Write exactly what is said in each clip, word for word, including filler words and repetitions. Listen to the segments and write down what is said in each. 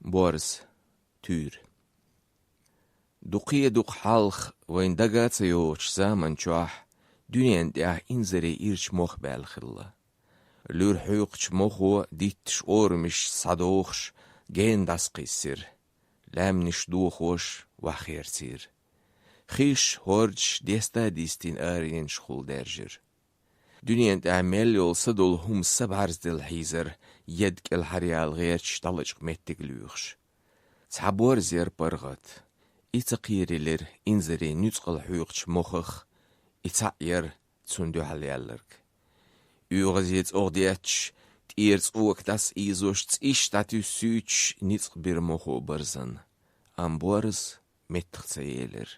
Борз. Туьйра. Дукхе а дукха хьалха, вайн дага а ца йогӀучу заман чохь, дуьнен тӀехь инзаре ирча мох баьлла хилла. Луьра хьоькхучу мохо дитташ орамаш схьадохуш, гена дӀасакхиссира. Лаьмнаш дохош, ваххерцийра. Хиш, хӀордаш деста а дистина аренашхула даьржира. Дуьнен тӀехь мел йолу са долу хӀума са бӀаьрзделла хьийзара, ед кӀел хьараяла гӀерташ дӀалачкъа меттиг лоьхуш. Цхьа борз яра паргӀат. И ца кхерилира инзаре нуьцкъала хьоькхучу мохах, и цхьаъ яра цунна дуьхьал яьлларг. ОьгӀазе цӀогӀа детташ, тӀера цӀока дӀасаийзош, цӀиш дӀатуьссуьйтуш ницкъ бира мохо барзан. Амма борз меттах ца елира.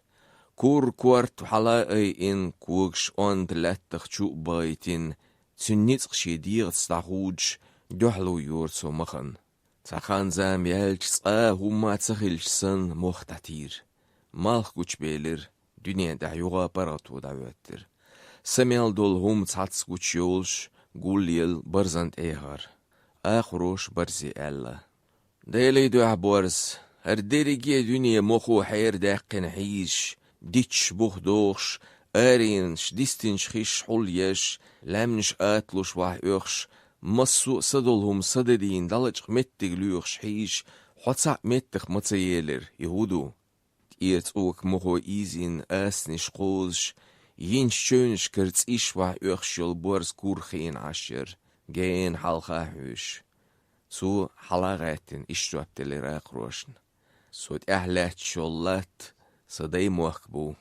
Кур-корта хьала а айина, когаш онда лаьттах чу а байтина, цуьнан ницкъ шен дегӀаца дӀахудуш, дуьхьало йора цо махана. Цхьа хан-зама яьлча, цкъа а хӀумма а ца хилча санна, мох дӀатийра. Малх гучубелира, дуьнен тӀехь юха а паргӀато дӀахӀоьттира. Са мел долу хӀума цхьацца гучуйолуш, гулъелла барзан тӀе яхара. Акхароша борзе аьлла: «Делан дуьхьа, борз, хӀара дерриге а дуьне мохо хьерадаьккхина хьийзаш, дитташ бух дохуш, аренаш, дистинчу хиш хьулъеш, лаьмнаш аталуш вахь оьхуш, массо а са долу хӀума са де дийна дӀалачкъа меттиг лоьхуш хьийзаш, хьо цхьаъ меттах ма ца елира, и хӀун ду?» ТӀера цӀока мохо ийзина, асниш кхозуш, йинчу чевнашкара цӀиш вахь оьхуш йолу борз кур хиъна Ӏаш яра, гена хьалха а хьоьжуш. Цо, хьала а гӀаьттина, иштта жоп делира акхарошна: «Со тӀаьхьа лаьтташ йолу латта сан даймохк бу.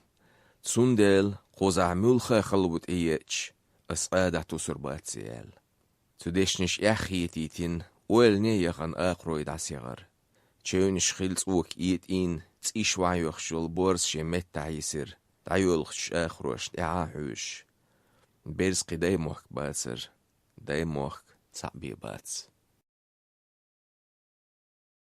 Цундела, кхузахь муьлхха а хала ву тӀееъча, ас къа дӀатусур бац», — аьлла. Цу дешнаш эхь хетийтина, ойлане а яхана, акхарой дӀасаяхара. Чевнаш хилла цӀока этӀийна, цӀиш вахь оьхуш йолу борз шен меттахь йисира, дӀайоьлхучу акхарошна тӀаьхьа а хьоьжуш. Берза кхин даймохк бацара, даймохк цхьаъ бен бац.